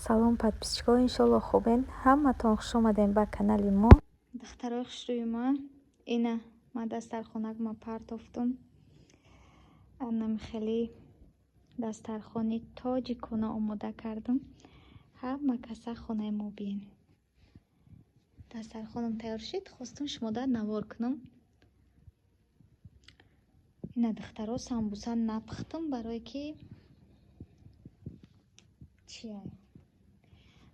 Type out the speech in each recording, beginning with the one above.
Салом, подписчикҳо, иншолло хубен. Ҳаматон хуш омадем ба канали мо. Духтарои хушрӯи ман, ина ман дастархонакма партофтум. Анам хеле дастархони тоҷикона омода кардам. Ҳама каса хонаи мо биен. Дастархоном тайёр шид, хостум шумода навор кунам. Ина, духтаро, самбуса напухтум, барое ки чия,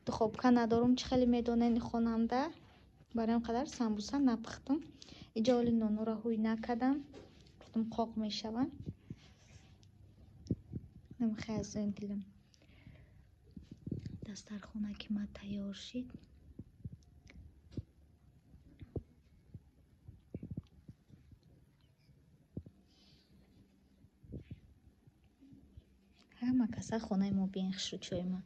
духобка надорум, чӣ хеле медонен хонанда. Барои ҳам қадар самбуса напухтум. Иҷо оли нонуро ҳуй накардам, гуфтум, қоқ мешаванд. Намхай, азоим дилам, дастархона ки ма тайёр шид. Ҳама каса хонаи мо биен, хушрӯчои ман.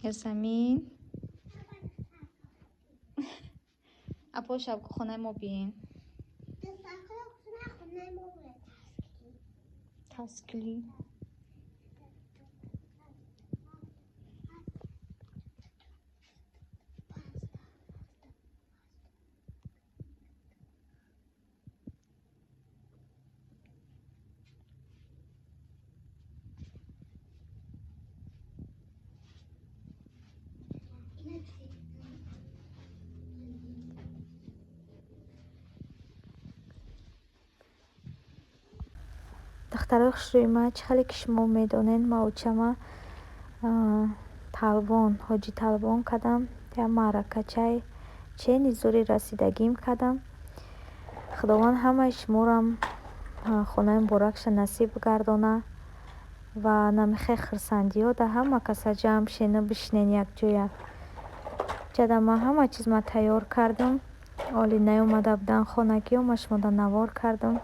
Ясамин апо, шаб хонаи мо биен. Таскили. Духтарои хушрӯи ман, чӣ хеле ки шумо медонед, ма очама талбон, ҳоҷи талбон кардам. Я маъракачаи чени зури расидагим кардам. Худованд ҳамаи шуморам хонаи муборакша насиб гардона ва намихе хурсандиҳо да ҳама каса ҷамъ шену бишинен якҷоя. Ҷада ман ҳама чиз ма тайёр кардам. Оли наёмада будан хонагиҳо, ма шумода навор кардам.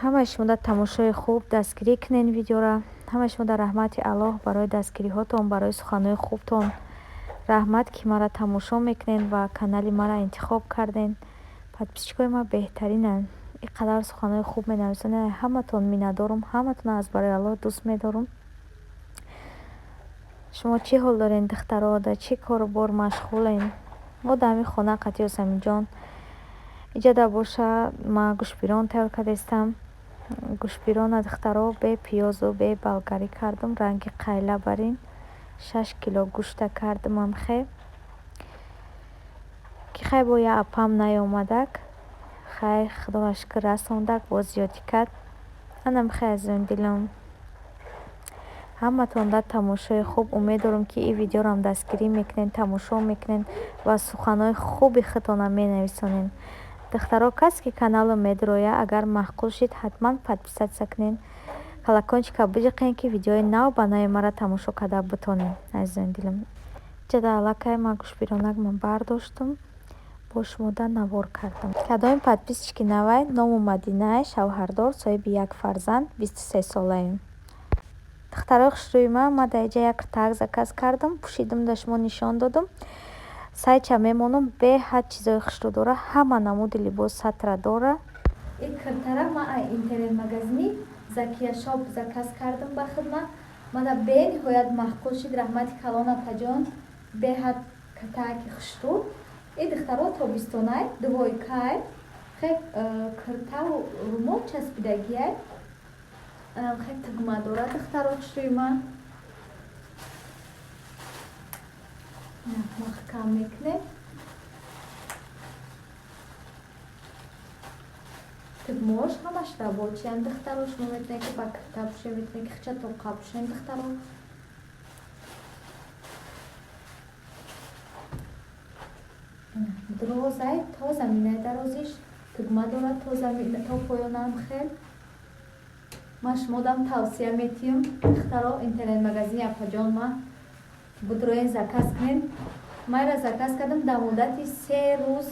Ҳамаи шумода тамошои хуб, дастгирӣ кунен видеора. Ҳамаи шумода раҳмати Аллоҳ барои дастгириҳотон, барои суханҳои хубтон. Раҳмат, ки маро тамошо мекунед ва канали маро интихоб карден. Подписчикои ман беҳтаринанд. Ин қадар суханҳои хуб менависонед. Ҳаматон миннатдорум, ҳаматонро аз барои Аллоҳ дӯст медорум. Шумо чӣ ҳол дорен, духтаро, дар чӣ кору бор машғулен? Мо дар ҳамин хона қати Ёсаминҷон. Иҷада боша, ман гӯшбирон тайёр кардастам. Гӯшбирона, духтаро, бе пиёзу бе болгарӣ кардум, ранги қайла барин. 6 кило гӯшта кардум амхе. Ки хай бо я апам наёмадак. Хай, худоро шукр, расондак, боз зиёдӣ кард. Анам хай, азизони дилам. Ҳаматон дар тамошои хуб. Умед дорам, ки ин видеорам дастгирӣ мекунед, тамошо мекунед ва суханҳои хуби худтонам менависонед. Духтаро, касе ки каналро медроя, агар маъқул шид, ҳатман подписаться кунед, колокольчика биҷиқед, ки видеои нав ба нави маро тамошо карда битонед, азизони дилам. Ҷада аллакай ман гӯшбиронакмон бардоштум, бо шумода навор кардам. Кадоми подписчики навай, ному Мадинай, шавҳардор, соҳиби як фарзанд, 23 солаем. Духтарои хушрӯи ман, ман дар инҷа як куртак заказ кардам, пӯшидам, да шумо нишон додам. Сайтча мемонам, беҳад чизои хушрӯ дора, ҳама намуди либос сатра дора. Ин киртара ман ай интернет-магазини Закия Шоп заказ кардам ба хидмат. Мана, бениҳоят маъқул шид, раҳмати калон, апаҷон, беҳад катаки хушрӯ. Ин, духтаро, тобистонай, двойкай, хе киртаву румол часпидагиай. Хе тугма дорад, духтаро хушрӯи ман. Маҳкам мекунем. Тугмаош ҳамаш рабочиянд, духтаро. Шумо метавонед, ки ба кирта пӯшед, метавонед, ки хича тоқа пӯшед, духтаро. Дурозай, то заминаи дарозиш тугма дорад, то поёнам хел. Ман шумодам тавсия метиҳам, духтаро, интернет-магазини апаҷон ма будроен, заказ кунед. Майра заказ кардам, дар муддати 3 рӯз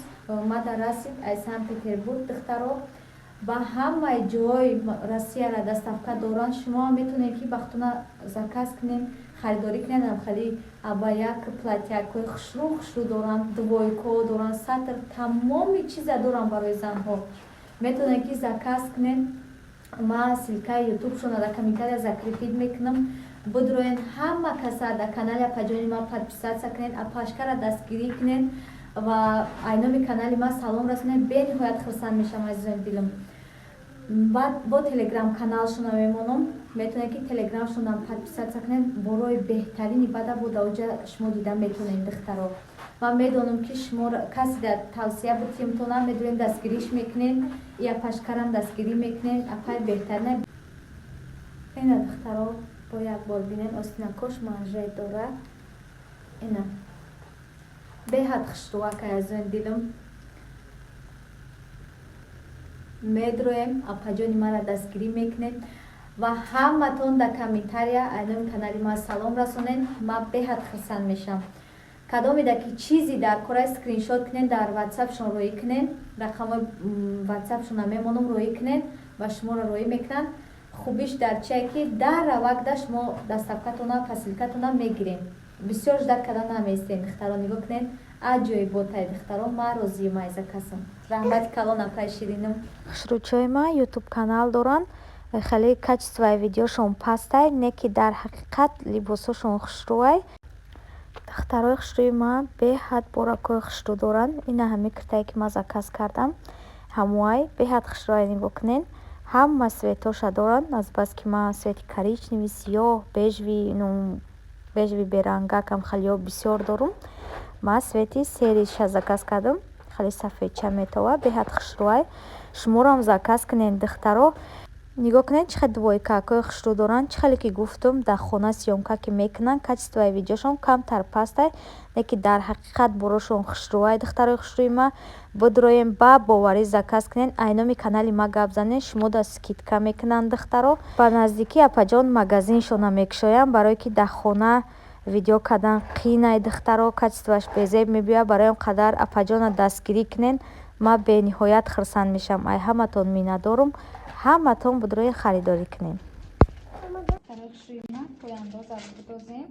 мада расид ай Санкт Петербург, духтаро. Ба ҳамаи ҷоҳои Россияра доставка доранд. Шумо метавонед, ки ба худтона заказ кунед, харидорӣ кунед. Хали абаяк, платьякҳои хушрӯ хушрӯ доранд, двойкаҳо доранд, сатр, тамоми чиза доранд барои занҳо. Метавонед, ки заказ кунед. Ман ссылкаи ютубшона дар комментария закрепить мекунам. Бидроен, ҳама каса дар канали апаҷони ман подписаться кунед, апашкара дастгирӣ кунед ва айноми канали ман салом расонед. Бениҳоят хурсанд мешавам, азизони дилам. Баъд бо телеграм каналшона мемонам. Метавонед, ки телеграмшонам подписаться кунед. Борои беҳтарини бада бо даоҷа шумо дида метавонед, духтаро. Ман медонам, ки шумо касе дар тавсия бутимтона медонед, дастгириш мекунед, и апашкарам дастгирӣ мекунед. Апай беҳтарина ина, духтаро, бо як бор бинед, остинакош манжет дора. Ина беҳад хушрӯакай, азизони дилам. Медроем, апаҷони маро дастгирӣ мекунед ва ҳаматон дар комментария айноми канали ман салом расонед. Ман беҳад хурсанд мешавам. Кадомеда ки чизи дар кора, скриншот кунед, дар ватсапшон роӣ кунед. Рақамҳои ватсапшона мемонам, роӣ кунед ва шуморо роӣ мекунанд. Хубиш дар чие, ки дар равакда шумо доставкатона, посылкатона мегирем. Бисёр ждать карда намеистем, духтаро. Нигоҳ кунед, аҷоиботай, духтаро. Ман розиюм ай закасам. Раҳмати калон, апай ширинум. Хушрӯчиҳои ман ютуб канал доранд. Хеле качествои видеошон пастай, не ки дар ҳақиқат либосҳошон хушрӯай. Духтарои хушрӯи ман беҳад боракҳои хушрӯ доранд. Ина ҳамин киртае, ки ман заказ кардам, ҳамоай беҳад хушрӯай. Нигоҳ кунед, ҳама цветоша доранд. Азбаски ман цвети коричневый, сиёҳ, бежевый, бежевый берангакам хеле бисёр дорум, ман цвети серыйша заказ кардам. Хеле сафедча метова, беҳад хушрӯай. Шуморо заказ кунед, духтаро. Нигоҳ кунед, чӣ хел двойкакҳои хушрӯ доранд. Чӣ хеле ки гуфтум, дар хона съёмка ки мекунанд, качествои видеошон камтар пастай, не ки дар ҳақиқат борошон хушрӯай. Духтарои хушрӯи ман, бидроем, ба боварӣ заказ кунед, айноми канали ма гап занед, шумо да скидка мекунанд, духтаро. Ба наздикӣ апаҷон магазиншона мекушоянд, барое ки дар хона видео кардан қиинай, духтаро, качествоаш безеб мебиёяд. Барои он қадар апаҷона дастгирӣ кунед, ман бениҳоят хурсанд мешавам. Ай ҳаматон миннатдорум. Ҳаматон будрои харидорӣ кунед. Пояндоза бидозем.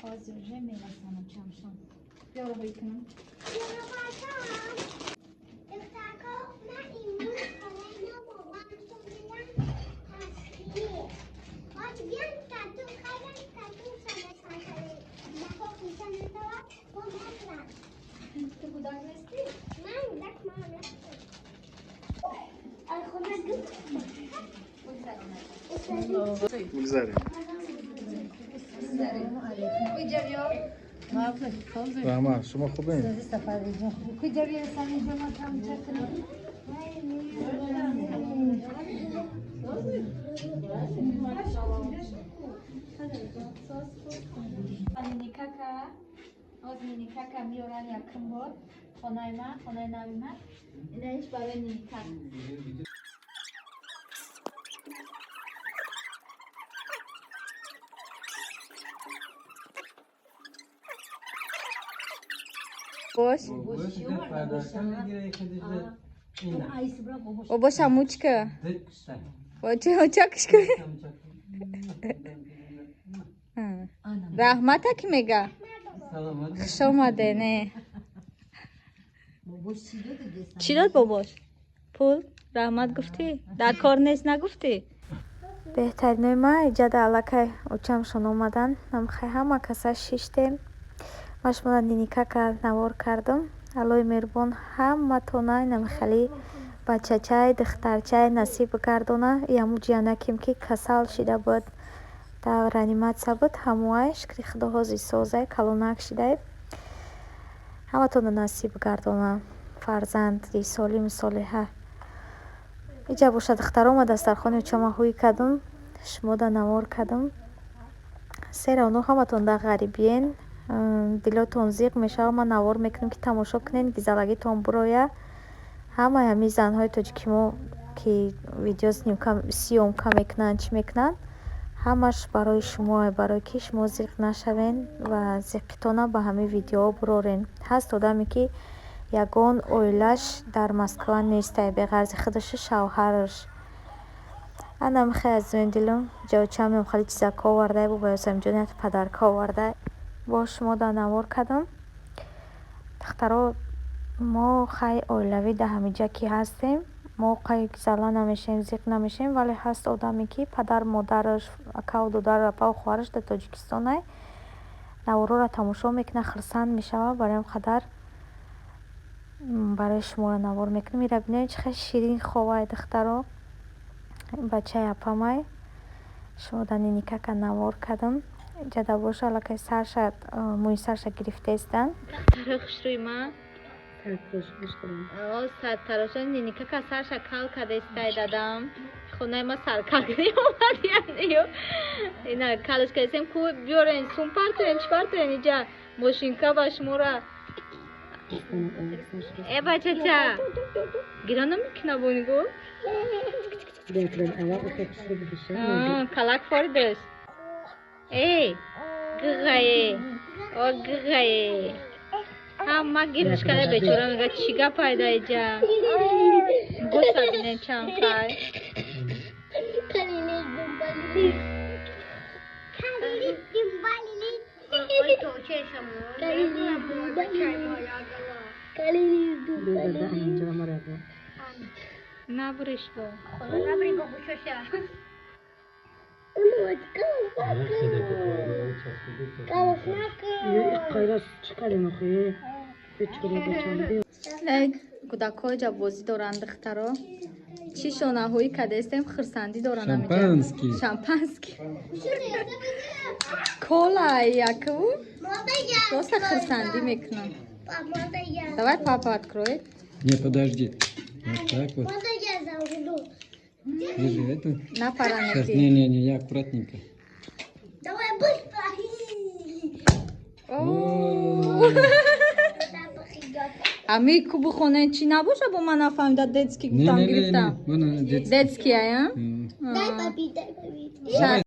Ҳозир уже мерасонам чамшон. Биёро, кунам. دخترکا، من امروز خانه ما بابامتون میرم تصویر باید بیان کدو خیرم کدو سنه سنه نخو خیسه نتواد با مطلب. تو کودک نیستی؟ من کودک ما نیستم. خونه بگذاریم. رحمت، شما خوبین؟ کجا بیرسم اینجا ما تماشا کنیم؟ Никака, ҳозир никака меоран якум бор хонаи ман, хонаи нави ман. Инаиш барои никак. Бош. Бобоша мучка. Чакш кун. Раҳмата ки мега? Хуш омаде, не. Чӣ дод бобош? Пул? Раҳмат гуфтӣ? Дар кор нест нагуфтӣ? Беҳтаринои ман, иҷада аллакай очамшон омаданд. Намхай ҳама каса шиштем. Ман шуморо ниникака навор кардам. Аллои меҳрубон ҳаматона инамихали бачачай, духтарчай насиб гардона. И ҳамун ҷиянакем, ки касал шида буд, дар реаниматсия буд, ҳамоай, шукри худо, ҳозир созай, калонак шидай. Ҳаматонро насиб гардона фарзанди солиму солиҳа. Иҷа бошад, духтаро, ма дастархони очама ҳӯй кардам, шумода навор кардам. Сера оно ҳаматон дар ғарибиен, дилотон зиқ мешавад. Ман навор мекунам, ки тамошо кунед, гизалагитон буроя. Ҳамаи ҳамин занҳои тоҷики мо, ки видео съёмка мекунанд, чӣ мекунанд, ҳамаш барои шумо, барое ки шумо зиқ нашавен ва зиқитона ба ҳамин видеоҳо бурорен. Ҳаст одаме, ки Ягон оилаш дар Москва нестай, беғарзи худашу шавҳараш. Ана михай, азизони дилам, ҷавчам хеле чизако овардай, бо ба Ёсаминҷон як подарка овардай. Бо шумо да навор кардам. Духтаро, мо хай оилавӣ дар ҳамиҷа ки ҳастем, мо қай зала намешавем, зиқ намешавем, вале ҳаст одаме, ки падару модараш, акаву додару апаву хоҳараш дар Тоҷикистонай, наворҳоро тамошо мекунад, хурсанд мешавад. Барои ҳам қадар барои шуморо навор мекунам. Ира бинед, чӣ хел ширин ховай, духтаро. Бачаи апамай. Шумо дар ниникака навор кардам. Ҷада боша, аллакай сарша, мӯи сарша гирифтаистанд. Духтарои хушрӯи ман, сартарошон ниникака сарша кал кадаистай. Дадам хонаи ма саркалкунӣ омадиян. Ина калш кардастем ку, биёрен, сум партоен, чӣ партоен, иҷа мошинка ба шумора. Э, бачача, гирон намекуна, бо нигоҳ калак форидаш. Эй, гиғае, о гиғае, ҳама гириш карда, бечора мега, чӣ гап пайда иҷа. Гӯша бинен, чанд хай. Набуриш бо. Кӯдакҳо иҷа бозӣ доранд, духтаро. Чӣ шонаҳоӣ кадаистем, хурсандӣ доранд. Шампанский. Шампанский, кола яку, просто хурсандӣ мекунанд. Давай, папа откроет. Не, подожди, вот так вот. Держи это. На. Сейчас, не, не, не, я аккуратненько. Давай быстро. О, ами ку бухонен, чӣ набоша, бо ман нафаҳмида, детский гуфтам, гирифтам. Детский ая. Дай папе, дай папе.